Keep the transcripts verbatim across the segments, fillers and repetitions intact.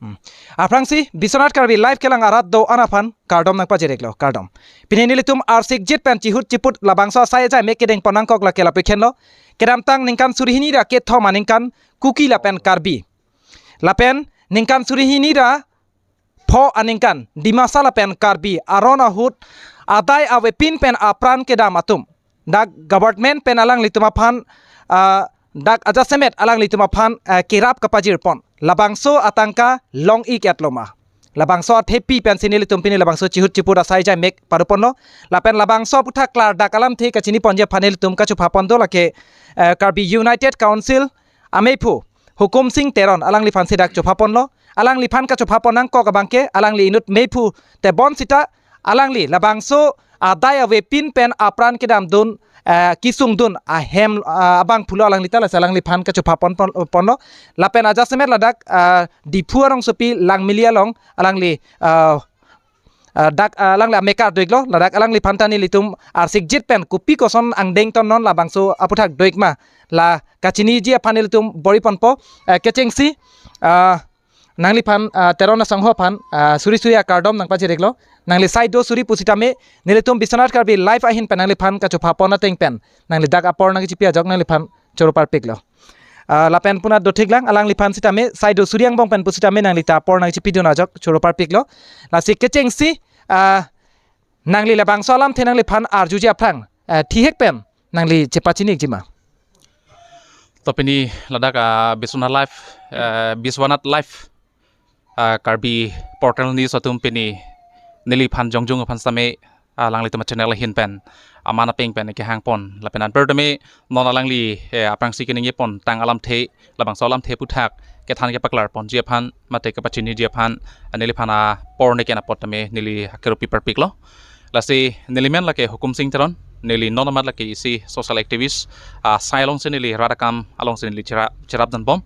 Hmm. Aphrangsi Biswanath Karbi Live kelang arat do-an aphan kardom nangpajir-iklo, kardom. Pini nelitum arsikjit pen chihut chiput labangso asai ajai mek kedeng pon nangkok lake lapu-ikhen lo. Kedamtang ningkan suri hini ra kethom aningkan Kuki lapen Karbi, lapen ningkan suri hini ra pho aningkan Dimasa lapen Karbi aron ahut adai avepin pen apran kedam atum dak government pen alanglitum aphan, ah, dak ajasemet alanglitum aphan, ah, kerap kapajir pon. Labangso atangka long-ik-et lo ma? Labangso athepi pensi nelitum pini labangso chihut chiput asai ajai mek pado ponlo. Lapen labangso aputhak klardak alamthe kachini ponji aphan nelitum kachopha pon do lake, eh, Karbi United Council ameiphu Hukum Sing Teron, alangliphan si dak chopha ponlo. Alangliphan kachopha pon nangkok abangke, alangli inut meiphu tebon sita, alangli labangso adai avepin pen apran kedamdun, eh, kesungdun ahem, ah, abang pulo alangli ta, lasi alangliphan kachopha pon, pon, ponlo. Lapen ajasemet ladak, ah, Diphu arongsopi Langmili along alangli, ah, ah, dak, ah, alangli amekar do-iklo, ladak alangliphan ta nelitum arsikjit pen kopi koson angdeng ton non labangso aputhak do-ik ma, la kachiniji aphan nelitum bor-i ponpo, eh, kechengsi, ah, nangliphan, ah, Teron asangho aphan, ah, suri suri akardom nangpajir-iklo. Nangli sai do suri pusitame nelitum Biswanath Karbi Live ahin pen nangliphan kachopha pon ateng pen nangli dak apor nangchipi ajok nangliphan choro parpiklo. Ah, lapen punat dothik lang, alangliphan sitame sai do suri angbong pen pusitame nangli ta apor nangchipidun ajok choro parpiklo. Lasi kechengsi, ah, nangli labangso alamthe nangliphan arjuji aphrang, eh, thihek pen nangli chepachini-ikji ma? To pini ladak, ah, Biswanath Live, eh, Biswanath Live, ah, Karbi Portal News atum pini neliphan jongjung aphan sitame, ah, alanglitum channel ahin pen aman apeng pen kehang pon lapen anpar tame non alangli, eh, aphrangsi keningje pon tang alamthe, labangso alamthe aputhak kethan kepaklar ponji aphan mate kepachiniji aphan, ah, neliphan apor neken apot tame neli akerupi parpiklo. Lasi neli men lake Hukum Sing Teron, neli non amat lake isi social activist, ah, sai alongsi neli rat akam alongsi neli chera-, cherap dun bom.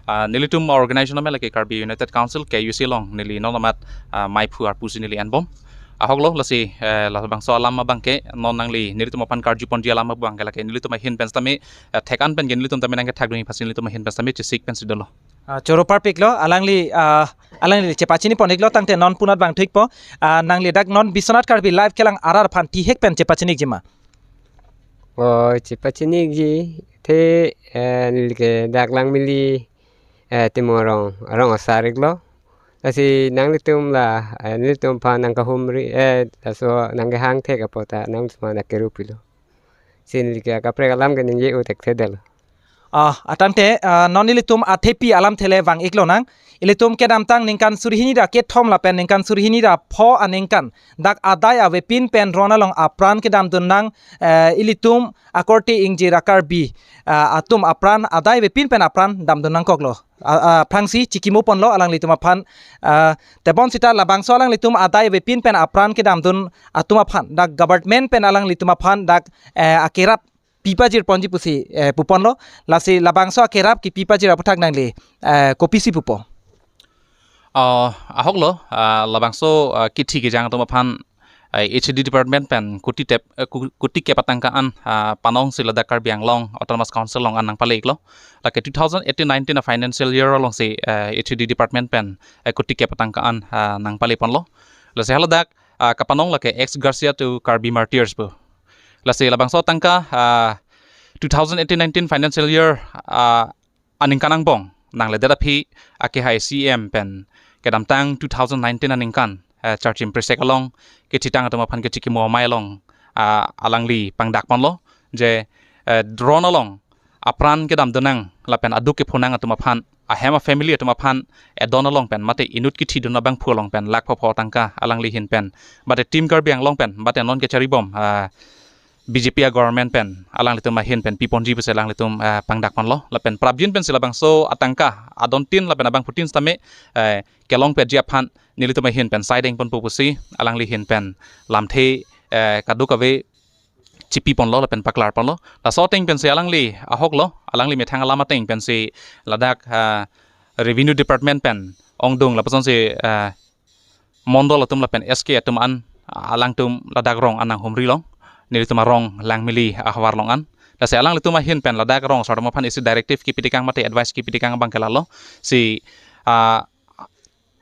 Ah, nelitum organization amen lake Karbi United Council, K U C along neli non amat, ah, meiphu arpu si neli en bom. Ahoklo, lasi, eh, labangso alam abangke non nangli nelitum aphan karju ponji alam abangke lake nelitum ahin pen sitame, eh, thek-an pen ke nelitum tame nangkethak dunji aphansi nelitum ahin pen sitame chesik pensi dolo. Ah, choro parpiklo, alangli, ah, alangli chepachini pon-iklo, tangte non punat vangthu-ikpo, ah, nangli dak non Biswanath Karbi Live kelang arat aphan thihek pen chepachini-ikji ma? O, chepachini-ikji the, eh, neli ke dak Langmili, eh, Timung arong, arong asar-iklo. Lasi nanglitum la, eh, nelitum aphan nangkahumri, eh, laso nangkehang thek apot ta nangtum aphan akerupilo. Si neli ke akaprek alam keningje u thekthedetlo. Ah, atangte, ah, non ilitum athepi alamthe le vang-iklonang. Ilitum kedamtang ningkan suri hini ra kethom lapen ningkan suri hini ra pho aningkan dak adai avepin pen ron along apran kedamdun nang, eh, ilitum akorte ingjir a-Karbi, ah, atum apran adai avepin pen apran damdun nangkoklo. Ah, ah, aphrangsi chikimo ponlo alanglitum aphan, ah, tebon sita labangso alanglitum adai avepin pen apran kedamdun atum aphan dak government pen alanglitum aphan dak, eh, akerap pipajir ponji pusi, eh, puponlo. Lasi labangso akerap kipipajir aputhak nangli, eh, kopisi pupo? Ah, ahoklo, ah, labangso, ah, kithi kejang atum aphan, ah, H A D department pen kuti tep, eh, ku-, kuti kep atangka an, ah, panong si ladak Karbi Anglong Autonomous Council along an nangpale-iklo. Lake two thousand eighteen nineteen a financial year alongsi, eh, H A D department pen, eh, kuti kep atangka an, ah, nangpale ponlo. Lasi haladak, ah, kapanong lake ex gratia to Karbi martyrs pu. Lasi labangso atangka, ah, two thousand eighteen nineteen financial year, ah, aningkan angbong nangledet aphi akehai C M pen kedamtang two thousand nineteen aningkan, eh, Charchim Prisek along kechitang atum aphan kechikimo amei along, ah, alangli pangdak ponlo je, eh, ron along apran kedamdun nang lapen aduk kepho nang atum aphan, ahem a-family atum aphan edon along pen mate inut kithidun abangphu along pen lakh pho pho tangka alangli ahin pen mate Team Karbi Anglong pen mate non kechari bom, ah, B J P a-government pen alanglitum ahin pen piponji pusi alanglitum, ah, pangdak ponlo. Lapen prapjin pensi labangso atangka adontin lapen abangphutin sitame, eh, kelong petji aphan nelitum ahin pen saideng ponpo pusi alangli ahin pen lamthe, eh, kadokave chipi ponlo lapen paklar ponlo. Laso ateng pensi alangli ahoklo, alangli methang alam ateng pensi ladak, ah, revenue department pen ongdung lapusonsi, ah, mondol atum lapen S K atum an, ah, alangtum ladak rong an nanghumri long, nelitum arong Langmili ahavar along an. Lasi alanglitum ahin pen ladak rong asar atum aphan isi directive kipitekang mate advice kipitekang abangke lalo. Si, ah,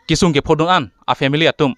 kesung kephodun an a family atum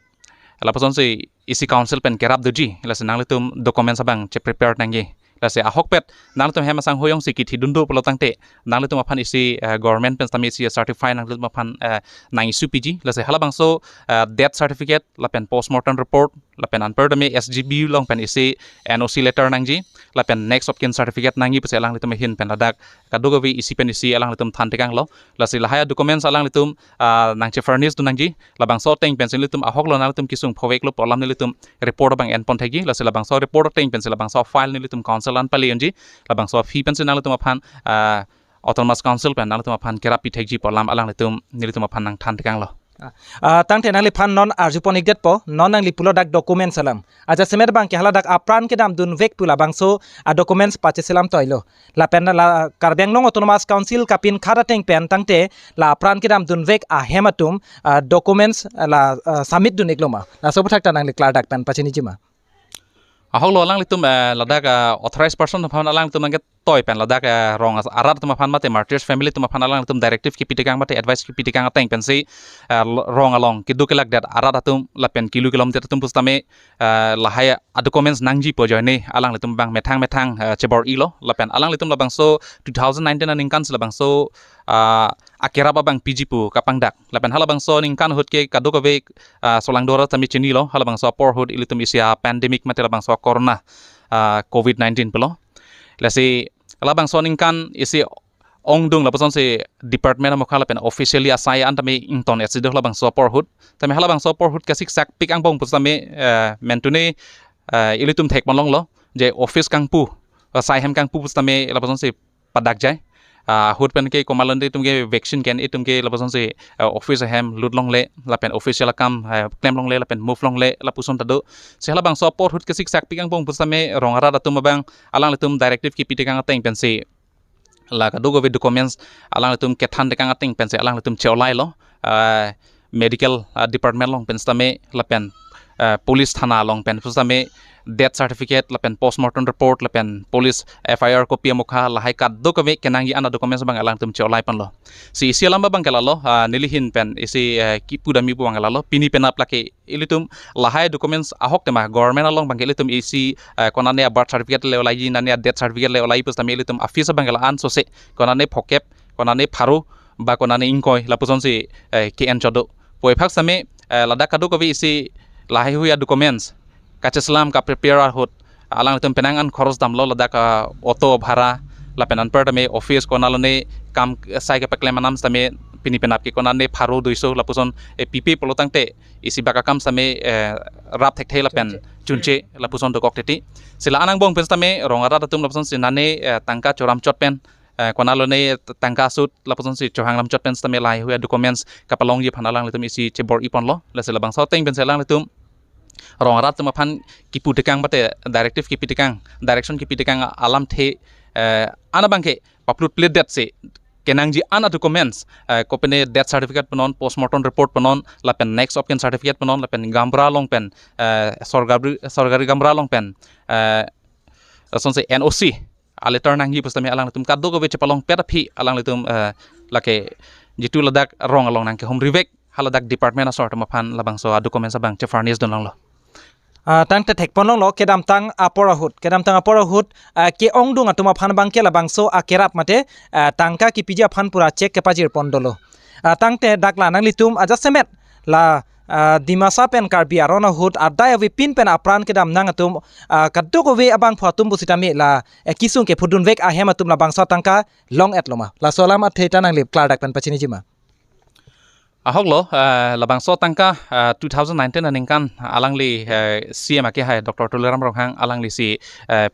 lapusonsi isi council pen kerap doji, lasi nanglitum documents abang che-prepare nangji. Lasi ahokpet nanglitum hem asangho jongsi kithi dundu pulo tangte nanglitum aphan isi, eh, government pen sitame isi certify nanglitum aphan, eh, nang issue piji. Lasi halabangso, eh, death certificate lapen postmortem report lapen anparta me S G B along pen isi N O C letter nangji lapen next of kin certificate nangji pusi alanglitum ahin pen ladak kadokave isi pen isi alanglitum than tekanglo. Lasi lahai documents alanglitum, ah, nang che-furnish dun nangji. Labangso ateng pensi nelitum ahoklo nanglitum kesung phoveklo pu alam nelitum report abang enpon thekji. Lasi labangso report ateng pensi labangso file nelitum council an pale unji. Labangso aphi pensi nanglitum aphan, ah, Autonomous Council pen nanglitum aphan kerap pi thekji pu alam alanglitum nelitum aphan nang than tekanglo. Ah, tangte nangliphan non arjupon ikdetpo, non nangli pulo dak documents alam. Ajasemet abangke haladak apran kedam dunvek pu labangso a documents pacheselam toilo. Lapen la Karbi Anglong Autonomous Council kapinkhat ateng pen tangte la apran kedam dunvek ahem atum, ah, documents, ah, la, ah, submit dun ikloma. Laso aphuthak ta nangli klardak pen pachiniji ma? Ahoklo alanglitum, eh, ladak, ah, authorized person aphan alanglitum nangketoi pen ladak, eh, rong as-, arat atum aphan mate martyrs family atum aphan alanglitum directive kipi tekang mate advice kipi tekang ateng pensi, eh, lo-, rong along keduk kelak det arat atum lapen kelu kelom det atum pusitame, eh, lahai a documents nangji pu ajoine alanglitum abang methang methang, eh, chebor-ilo lapen alanglitum labangso two thousand nineteen aningkan si labangso, ah, akerap abang piji pu kapangdak. Lapen halabangso aningkan ahut ke kadokave, ah, solangdo arat sitame chinilo, halabangso apor ahut ilitum isi a pandemic mate labangso corona, ah, covid nineteen pulo. Lasi halabangso aningkan isi ongdung lapusonsi department amokha lapen officially asai an tame ington etsi do halabangso apor ahut. Tame halabangso apor ahut kasiksak pik angbong pusitame, eh, mentune, eh, ilitum thekpon longlo je office kangpu, eh, sai hem kangpu pusitame lapusonsi padak jai. Ah, ahut pen ke komatlo nelitum ke vaccine ke-en itum ke lapusonsi, eh, office ahem lut longle lapen official akam, eh, klem longle lapen move longle lapuson ta do. Si halabangso apor ahut kasiksak pik angbong pusitame rong arat atum abang alanglitum directive kipi tekang ateng pensi la kadokave documents alanglitum kethan tekang ateng pensi alanglitum che-olailo, ah, medical, ah, department along pen sitame lapen, ah, police thana along pen sitame death certificate lapen postmortem report lapen police F I R copy amokha lahai kadokave kenangji an a documents abang alanglitum che-olai ponlo. Si isi alam abangke lalo, ah, neli ahin pen isi, eh, kipu dam ipu abang lalo, pini penap lake ilitum lahai documents ahok tema government along abangke ilitum isi, eh, konane a birth certificate le olaiji, nane a death certificate le olai pusitame ilitum office abangke la-an sose, konane phokep, konane pharo, ba konane ingkoi lapusonsi, eh, ke-en chodo. Pu aphuthak sitame, eh, ladak kadokave isi lahai hui a documents kacheselam kaprepare ahut alanglitum penang an khoros damlo ladak, ah, auto bhara lapen anparta me office konatlo ne kam sai kepaklem anam sitame pini penap ke konane pharo duiso lapuson, eh, pipe pulo tangte isi bak akam sitame, eh, rap thekthe lapen chunche lapuson dokok titi. Si la-an angbong pen sitame rong arat atum lapusonsi nane, eh, tangka choram chot pen, eh, konatlo ne tangka sut lapusonsi chohang lam chot pen sitame lahai hui a documents kapalongji aphan alanglitum isi chebor-i ponlo. Lasi labangso ateng pensi alanglitum rong arat atum aphan kipu tekang mate directive kipi tekang, direction kipi tekang alamthe, eh, an abangke paplut pledetsi kenangji an a documents, eh, kopine death certificate punon, postmortem report punon, lapen next of kin certificate punon, lapen gaonbura along pen, eh, sorkari, sorkari gaonbura along pen, eh, lasonsi N O C a letter nangji pusitame alanglitum kadokave chepalongpet aphi alanglitum, eh, lake jitu ladak rong along nangkehumrivek haladak department asor atum aphan labangso a documents abang che-furnish dun longlo. Ah, tangte thekpon longlo kedamtang apor ahut, kedamtang apor ahut, ah, ke-ongdung atum aphan abangke labangso akerap mate, ah, tangka kipiji aphan pura cheque kepajir pon dolo. Ah, tangte dak la nanglitum ajasemet la, ah, Dimasa pen Karbi aron ahut adai avepin pen apran kedam nang atum, ah, kadokave abangphu atum pusitame la, eh, kesung kephodunvek ahem atum labangso tangka long-etloma. Laso alam athe ta nangli klardak pen pachiniji ma? Ahoklo, eh, labangso tangka, eh, two thousand nineteen aningkan alangli, eh, C M akehai Doctor Tuliram Ronghang alanglisi, eh,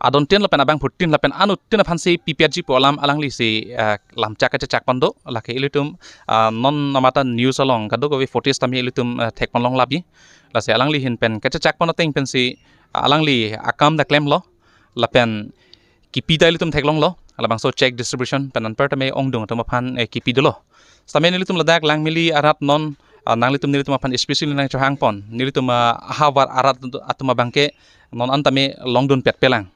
adontin lapen abangphutin lapen anuttin aphansi pipetji pu alam alanglisi, eh, lamchak kachechak pon do, lake ilitum, eh, non namata news along kadokave footage tame ilitum, eh, thekpon long labi. Lasi alangli ahin pen kachechak pon ateng pensi alangli akam ta klemlo lapen kipi ta ilitum theklonglo, labangso cheque distribution pen anparta me ongdung atum aphan, eh, kipi dolo. Sitame nelitum ladak Langmili arat non, ah, nanglitum nelitum aphan especially nangchohang pon. Nelitum, ah, ahavar arat atum abangke non anta me longdun petpelang.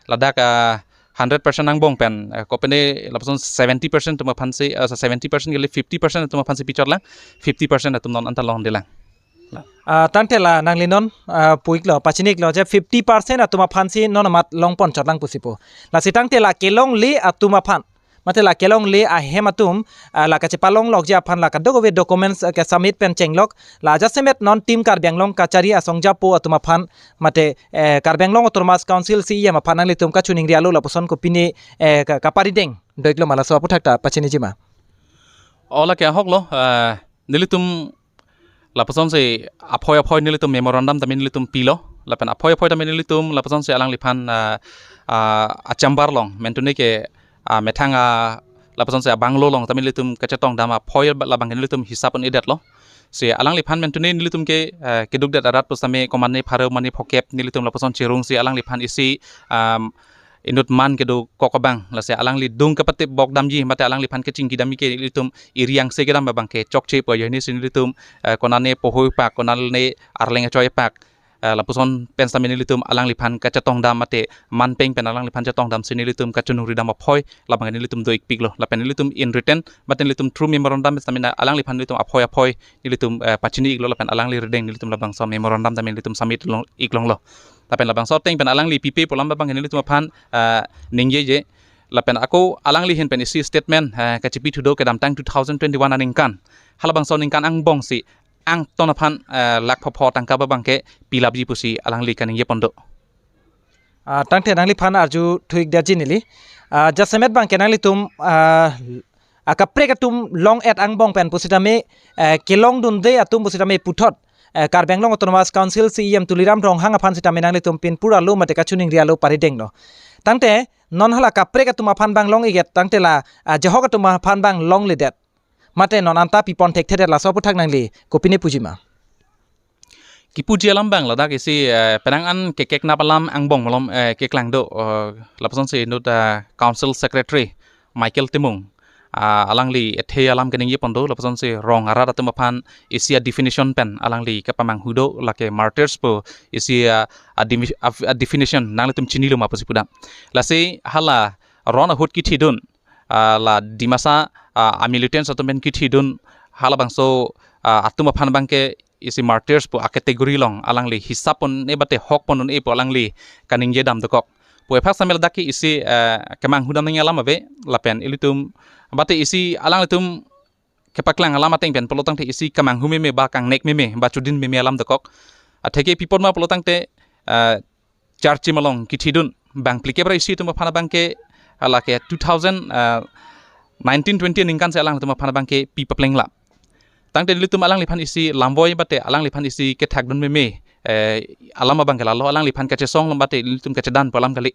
Ladak, ah, hundred percent angbong pen, eh, kopine lapuson seventy percent atum aphansi, eh, seventy percent kali fifty percent atum aphansi pichotlang, fifty percent atum non anta longdelang. Ah, tangte la nangli non, ah, pu-iklo, pachini-iklo je fifty percent atum aphansi non amat longponchotlang pusi pu. Lasi tangte la kelongle atum aphan, mate la kelongle ahem atum, ah, la kachepalonglokji aphan la kadokave documents, ah, ke-submit pen chenglok, la jasemet non Team Karbi Anglong kachari asong japo atum aphan, mate, eh, Karbi Anglong Autonomous Council C E M aphan nanglitum kachiningri alo lapuson kopine, eh, ka-, kaparideng do-iklo ma, laso aputhak ta pachiniji ma? O, lake ahoklo, eh, nelitum lapusonsi aphoi aphoi nelitum memorandum tame nelitum pilo. Lapen aphoi aphoi tame nelitum lapusonsi alangliphan, ah, ah, achamber along, mentune ke, ah, methang, ah, lapusonsi abanglo along tame nelitum kachetongdam aphoi labang nelitum hisap un-edetlo. Si alangliphan mentune nelitum ke, ah, kedukdet arat pusitame komatne pharo mane phokep nelitum lapuson chirungsi alangliphan isi, ah, inut man kedokok abang, lasi alangli adung kapatip bok damji, mate alangliphan kachingki damji ke ilitum iri angse kedam abang ke chokche pu ajoine si nelitum, eh, konane poho apak, konane arleng achoi apak, eh, lapuson pen sitame nelitum alangliphan kachetongdam mate manpeng pen alangliphan chetongdamsi nelitum kachiningridam aphoi labang nelitum do-ikpiklo. Lapen nelitum in written, mate nelitum through memorandum sitame alangliphan nelitum aphoi aphoi nelitum, eh, pachini-iklo, lapen alangli rideng nelitum labangso memorandum tame nelitum submit long-, iklonglo. Lapen labangso ateng pen alangli pipe pu alam abang nelitum aphan, eh, ningjeje. Lapen ako alangli ahin pen isi statement, eh, kachipithu do, kedamtang two thousand twenty-one aningkan, halabangso aningkan angbongsi angton aphan, eh, lakh phopho tangka abang ke pilapji pusi alangli kaningjepon do. Ah, tangte nangliphan arjuthu-ikdetji neli. Ah, jasemet abang ke nanglitum, ah, akaprek atum long-et angbong pen pusitame, eh, kelongdunde atum pusitame puthot, eh, Karbi Anglong Autonomous Council C E M Tuliram Ronghang aphan sitame nanglitum pinpur alo mate kachiningri alo paridenglo. Tangte non hala kaprek atum aphan abang long-ik-et, tangte la, ah, jehok atum aphan abang longledet, mate non anta pipon thekthedet, laso aputhak nangli kopine puji ma? Kipuji alam abang ladak isi, eh, penang an kekeknap alam angbong malom, eh, keklang do, eh, lapusonsi inut, eh, Council Secretary Michael Timung, ah, alangli ethe alam kaningjepon do, lapusonsi rong arat atum aphan isi a-definition pen alangli kapamanghu do, lake martyrs pu isi, ah, a-demi-, a-, a-definition nanglitum chinilo ma pusi pudam. Lasi hala ron ahut kithidun, ah, la Dimasa, ah, a-militants atum pen kithidun, halabangso, ah, atum aphan abang ke isi martyrs pu a-category along alangli hisap pon-e mate hok pon-e pu alangli kaningjedam dokok. Pu ephak sitame ladak ke isi, eh, kemanghudam nangji alam ave, lapen ilitum mate isi alanglitum kepaklang alam ateng pen pulotangte isi kemanghu meme ba kangnek meme ba chodin meme alam dokok. Atheke pi apot ma pulotangte, eh, Charchim along kithidun bang phlikep ra isi atum aphan abang ke, lake two thousand, eh, nineteen twenty aningkan si alangtum aphan abang ke pi paplengla. Tangte nelitum alangliphan isi lamvoi mate alangliphan isi kethakdun meme, eh, alam abang ke lalo, alangliphan kachesong mate nelitum kachedan pu alam kali.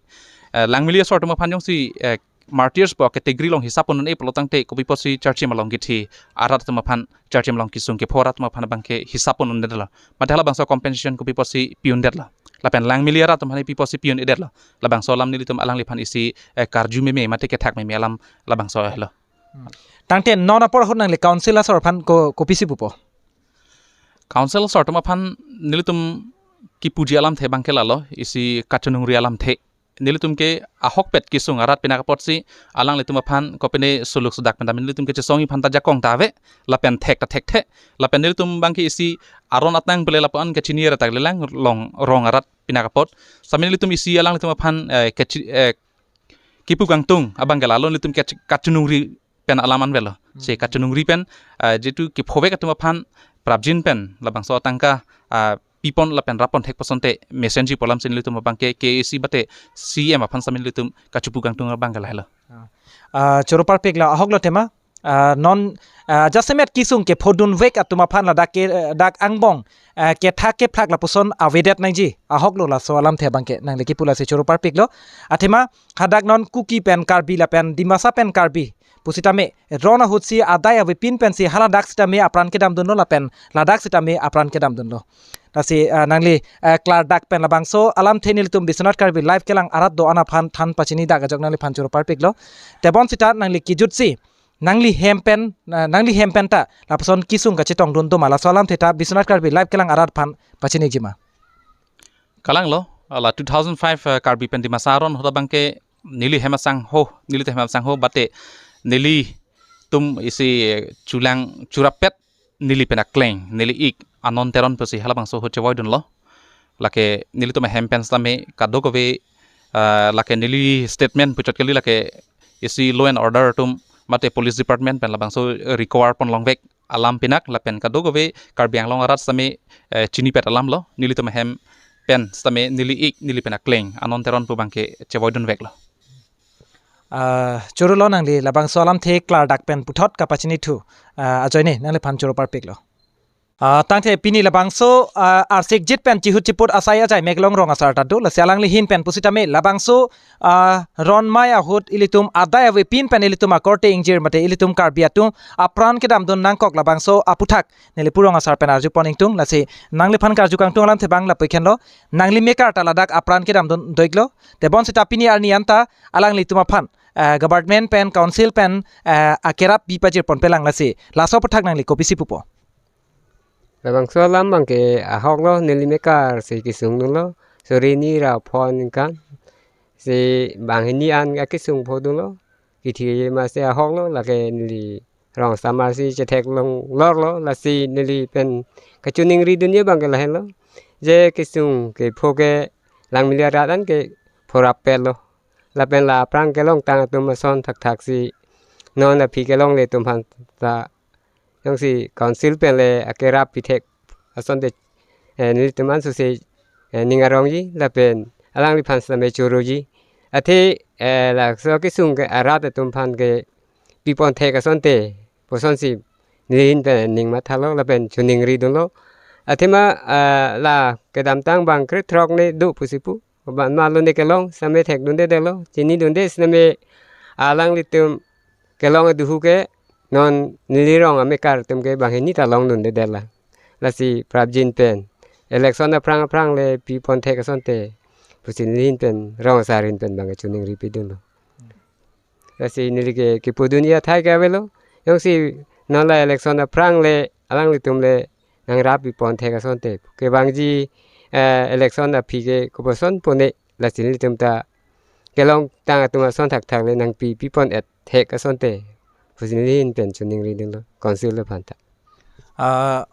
Eh, Langmili asor atum aphan jongsi, eh, martyrs pu category along hisap pon-e pulotangte kopi apotsi Charchim along kithi arat atum aphan, Charchim along kesung kepho arat atum aphan abang ke hisap pon-edetlo, mate halabangso compensation kopi apotsi pi-edetlo, lapen Langmili arat atum aphan pi apotsi pi-edetlo, labangso alam nelitum alangliphan isi, eh, karju meme mate kethak meme alam labangso helo. Hmm. Tangte non apor ahut nangli Council asor aphan ko, kopisi pupo? Council asor atum aphan nelitum kipuji alamthe abang ke lalo, isi kachiningri alamthe. Nelitum ke ahokpet kesung arat pinak apotsi alanglitum aphan kopine suluk sudak pen tame nelitum kechesongji aphan ta jakong ta ave, lapen thek ta thekthe, lapen nelitum abang ke isi aron atang pule lapu-an kachini arat ta lelang long rong arat pinak apot. Sitame nelitum isi alanglitum aphan, eh, kachi-, eh, kipu kangtung abang ke lalo, nelitum kach-, kachiningri pen alam an avelo. Si Hmm. kachiningri pen, ah, jitu kephovek atum aphan prapjin pen labangso atangka, ah, pipon lapen rappon thek pusonte mesenji pu alamsi nelitum abang ke K A C mate C M aphan sitame nelitum kachipu kangtung abang ke lahelo. Ah, choro parpiklo, ahoklo tema. Ah, non, ah, jasemet kesung kephodunvek atum aphan ladak ke, eh, dak angbong, eh, kethak kephlak lapuson avedet nangji. Ahoklo laso alamthe abang ke, nangli kipu lasi choro parpiklo. Athema hadak non Kuki pen Karbi lapen Dimasa pen Karbi pusitame ron ahutsi adai avepin pensi haladak sitame apran kedamdunlo lapen ladak sitame apran kedamdunlo. Lasi, ah, nangli, ah, klardak pen labangso alamthe nelitum Biswanath Karbi Live kelang arat do-an aphan than pachinidak ajok nangliphan choro parpiklo. Tebonsita nangli kejutsi nangli hem pen, ah, nangli hem penta lapuson kesung kachetongdun do ma, laso alamthe ta Biswanath Karbi Live kelang arat aphan pachiniji ma? Kalanglo, ala two thousand five, ah, Karbi pen Dimasa aron ahut abang ke neli hem asangho, nelitum hem asangho, mate nelitum isi, eh, chulang churapet neli pen akleng, neli ik Anon Teron pusi halabangso ahut chevoidunlo. Lake nelitum ahem pen sitame kadokave, ah, lake neli statement puchot kali, lake isi law and order atum mate police department pen labangso require pon longvek alam pinak, lapen kadokave Karbi Anglong arat sitame, eh, chinipet alamlo, nelitum ahem pen sitame neli ik neli pen akleng Anon Teron pu abangke chevoidunveklo. Ah, choro lo, nangli labangso alamthe klardak pen puthot kapachinithu, ah, ajoine nangliphan choro parpiklo. Ah, tangte pini labangso, ah, arsikjit pen chihut chiput asai ajai mek long rong asar ta do, lasi alangli ahin pen pusitame labangso, ah, ronmai ahut ilitum adai avepin pen ilitum akorte ingjir mate ilitum Karbi atum apran kedamdun nangkok labangso aputhak neli pu rong asar pen arjupon ingtung, lasi nangliphan karju kangtung alamthe abang lapu-ik henlo, nangli mekar ta ladak apran kedamdun do-iklo, tebonsita pini arni anta alanglitum aphan, eh, government pen, council pen, eh, akerap pi pajir ponpelang, lasi laso aputhak nangli kopisi pupo? Labangso alam abangke ahoklo, neli mekar si kesungdunlo, suri hini ra phongo aningkan si banghini an akesung phodunlo, kithi masi ahoklo, lake neli rong asar masi chetheklong lorlo, lasi neli pen kachiningridunji abangke lahenlo, je kesung kepho ke Langmili arat an ke phorap pelo, lapen la apran kelongtang atum ason thakthak si non aphi kelongle atum aphan ta jongsi council pen le akerap pithek asonte, eh, nelitum anso si, eh, ning arongji lapen alangliphan sitame choroji. Athe, eh, laso kesung ke arat atum aphan ke pipon thek asonte pusonsi neli ahin pen ning mathalo lapen chiningridunlo. Athema, eh, la kedamtang bang krethrok ne do pusi pu. Ban malo ne kelong, sitame thekdundedetlo, chinidunde sitame alanglitum kelong aduhu ke non neli rong amekar atum ke banghini ta longdundedetlang. Lasi prapjin pen election aphrang aphrang le pipon thek asonte pusi neli ahin pen rong asar ahin pen abangke chiningripidunlo. Lasi neli ke kipudunji athai ke avelo. Jongsi non la election aphrang le alanglitum le nangrap pipon thek asonte, kevangji, eh, election aphi ke koposon pone, lasi nelitum ta kelongtang atum ason thakthak le nangpi pipon et thek asonte pusi neli ahin pen chiningridunlo council aphan ta. Ah,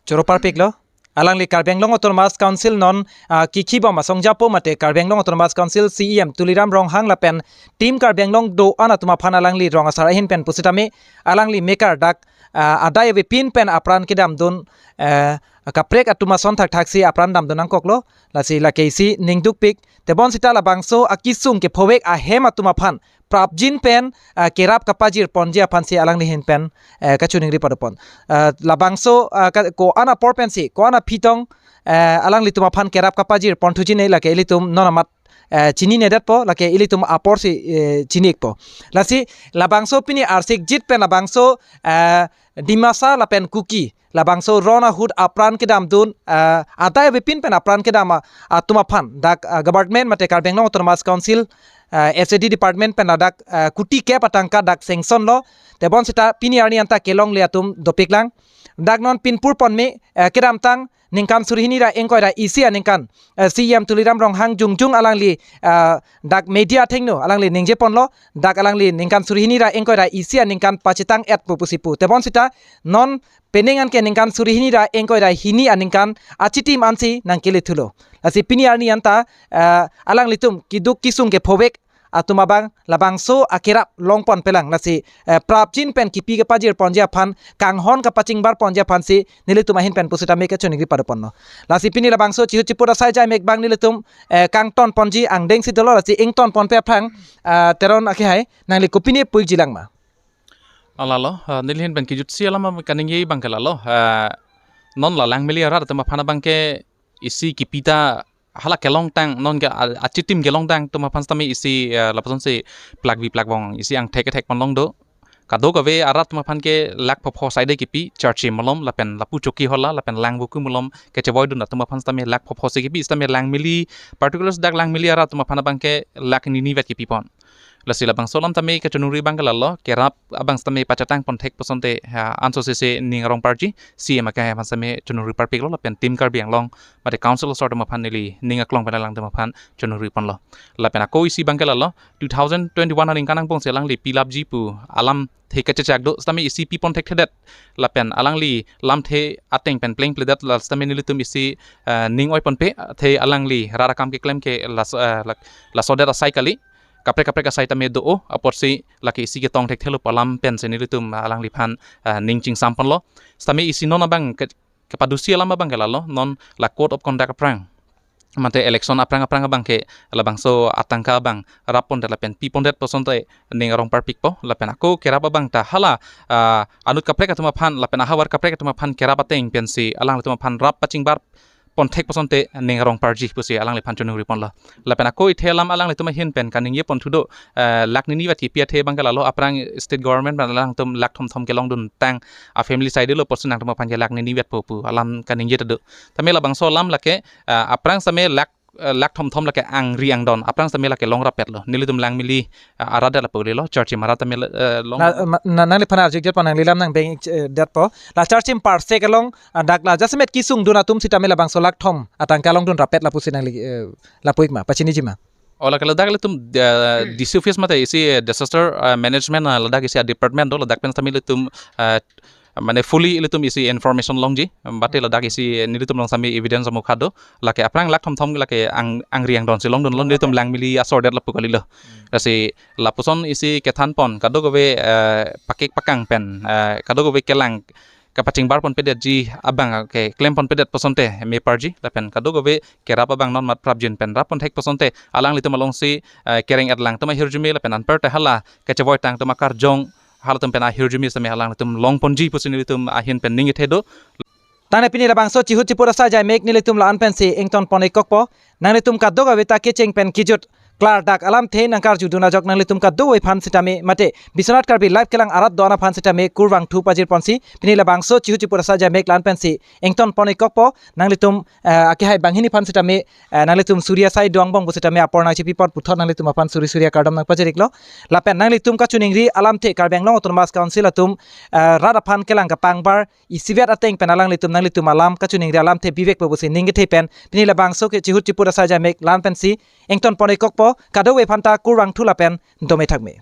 choro parpiklo. Alangli Karbi Anglong Autonomous Council non, ah, kikhibom asong japo mate Karbi Anglong Autonomous Council C E M Tuliram Ronghang lapen Team Karbi Anglong do-an atum aphan alangli rong asar ahin pen pusitame alangli mekar dak, ah, adai avepin pen apran kedamdun, eh, kaprek atum ason thakthak si apran damdun nangkoklo, lasi lake isi ning dukpik, tebonsita labangso akesung kephovek ahem atum aphan prapjin pen, ah, kerap kapajir ponji aphansi alangli ahin pen, eh, kachiningri padopon. Ah, labangso, ah, ka-, ko-an apor pensi, ko-an aphi tong, eh, alanglitum aphan kerap kapajir ponthuji ne, lake ilitum non amat, eh, chininedetpo, lake ilitum aporsi, eh, chini-ikpo. Lasi labangso pini arsikjit pen labangso, eh, Dimasa lapen Kuki labangso ron ahut apran kedamdun, ah, adai avepin pen apran kedam a-, atum aphan dak, ah, government mate Karbi Anglong Autonomous Council, ah, S A D department pen ladak, ah, kuti kep atangka dak sanction lo. Tebonsita pini arni anta kelongle atum dopiklang. Dak non pinpur ponme, ah, kedamtang ningkan suri hini ra ingkoi ra isi aningkan, ah, C E M Tuliram Ronghang jongjung alangli, ah, dak media athengno alangli ningjeponlo, dak alangli ningkan suri hini ra ingkoi ra isi aningkan pachetang et pu pusi pu. Tebonsita non penang an ke ningkan suri hini ra ingkoi ra hini aningkan achitim ansi nangkelethulo. Lasi pini arni anta, eh, alanglitum keduk kesung kephovek atum abang labangso akerap longponpelang, lasi, eh, prapjin pen kipi kepajir ponji aphan, kanghon kapachingbar ponji aphansi nelitum ahin pen pusitame kachiningri padoponlo. Lasi pini labangso chihut chiput asai ajai mek abang nelitum, eh, kangton ponji angdengsi dolo, lasi ington ponpe aphrang, eh, Teron akehai, nangli kopine pu-ikjilang ma? Alalo, ah, neli ahin pen kijutsi alam kaningje abangke lalo, ah, non la Langmili arat atum aphan abangke isi kipi ta hala kelongtang, non ke a-, achitim kelongtang atum aphan sitame isi, ah, lapusonsi plakbi plakbong isi angthek kethek ponlong do. Kadokave arat atum aphan ke lakh phopho saide kipi, Charchi malom lapen lapu Chokihola lapen Langvoku malom kechevoidun atum aphan sitame lakh phopho si kipi, sitame Langmili, particular dak Langmili arat atum aphan abangke lakh ninivet kipipon. Lasi labangso alam tame kachoningri abang ke lalo, kerap abang tame pachetang ponthek pusonte, ha, anso sese ning arong parji, C M akai aphan tame choningri parpiklo lapen Team Karbi Anglong mate council asor atum aphan neli ning aklong pen alangtum aphan choningri ponlo. Lapen ako isi abang ke lalo, two thousand twenty-one aningkan angbong si alangli pilapji pu alamthe kachechak do, sitame isi pi ponthekthedet. Lapen alangli lamthe ateng pen plengpledet, la sitame nelitum isi, eh, ning oi ponpe, athe alangli rat akam keklem ke las-, eh, lak-, lasodet asai kali. Kaprek kaprek asai tame do-o, apotsi lake isi ketong thekthelo pu alam pensi nelitum alangliphan, eh, ning chingsam ponlo. Sitame isi non abang ke, kepadusi alam abang ke lalo, non la code of conduct aphrang mate election aphrang aphrang abang ke labangso atangka abang rap pondet lapen pi pondet pusonte ning arong parpikpo, lapen ako kerap abang ta hala, ah, anut kaprek atum aphan lapen ahavar kaprek atum aphan kerap ateng pensi alanglitum aphan rap pachingbar ponthek pusonte ning arong parji pusi alangliphan choningri ponlo. Lapen ako ithe alam alanglitum ahin pen kaningje pon thudo, eh, lakh nini vet kipi athe abang ke lalo, aphrang state government pen alangtum lakh thomthom kelongdun tang a family side lo, apotsi nangtum aphan ke lakh nini vetpo pu alam kaningje ta do. Tame labangso alam lake, eh, aphrang tame lakh, eh, lakh thomthom lake angri angdon, aphrang tame lake longrapetlo. Nelitum Langmili, eh, arat det lapu kalilo, Charchim arat tame, eh, long. Na, ma, na, nangliphan arjudetpo, nangli lam nang beng, eh, detpo. La Charchim parsek along, ah, dak la jasemet kesungdun atum sitame labangso lakh thom atangka longdun rapet lapusi nangli, eh, lapu-ik ma, pachiniji ma? O, lake ladak ilitum, eh, D C office mate isi, eh, disaster, eh, management, ah, ladak isi a department do, ladak pen tame ilitum, eh, mane fully ilitum isi information longji, mate ladak isi nelitum along tame evidence amukha do, lake aphrang lakh thomthom lake ang, angri angdon si longdunlo, nelitum Langmili asor det lapu kalilo. Lasi lapuson isi kethan pon, kadokave, eh, pakek pakang pen, eh, kadokave kelang kapachingbar ponpedetji abang ke klem ponpedet pusonte me parji, lapen kadokave kerap abang non mat prapjin pen rap ponthek pusonte alanglitum alongsi, eh, kereng-et alangtum ahirjume lapen anparta hala kachevoi tangtum akarjong halatum pen ahirjume tame alanglitum long ponji pusi nelitum ahin pen ning ithe do. Tangte pini labangso chihut chiput asai ajai mek nelitum la-an pensi ington pon-ik kokpo. Nanglitum kadokave ta kecheng pen kejut klardak alamthe nangkarjudun ajok nanglitum kadokave aphan sitame mate Biswanath Karbi Live kelang arat do-an aphan sitame kurvangthu pajir ponsi pini labangso chihut chiput asai ajai mek la-an pensi ington pon-ik kokpo. Nanglitum, eh, akehai banghini aphan sitame, eh, nanglitum suri asai do angbong pu sitame apor nangchipi pon puthot nanglitum aphan suri suri akardom nangpajir-iklo. Lapen nanglitum kachoningri alamthe Karbi Anglong Autonomous Council atum, eh, rat aphan kelang kapangbar isivet ateng pen alanglitum nanglitum alam kachoningri alamthe bibek po pusi ning kethe pen pini labangso ke chihut chiput asai ajai mek la-an pensi ington pon-ik kokpo. Kadokave aphan ta kurvangthu lapen dome thakme.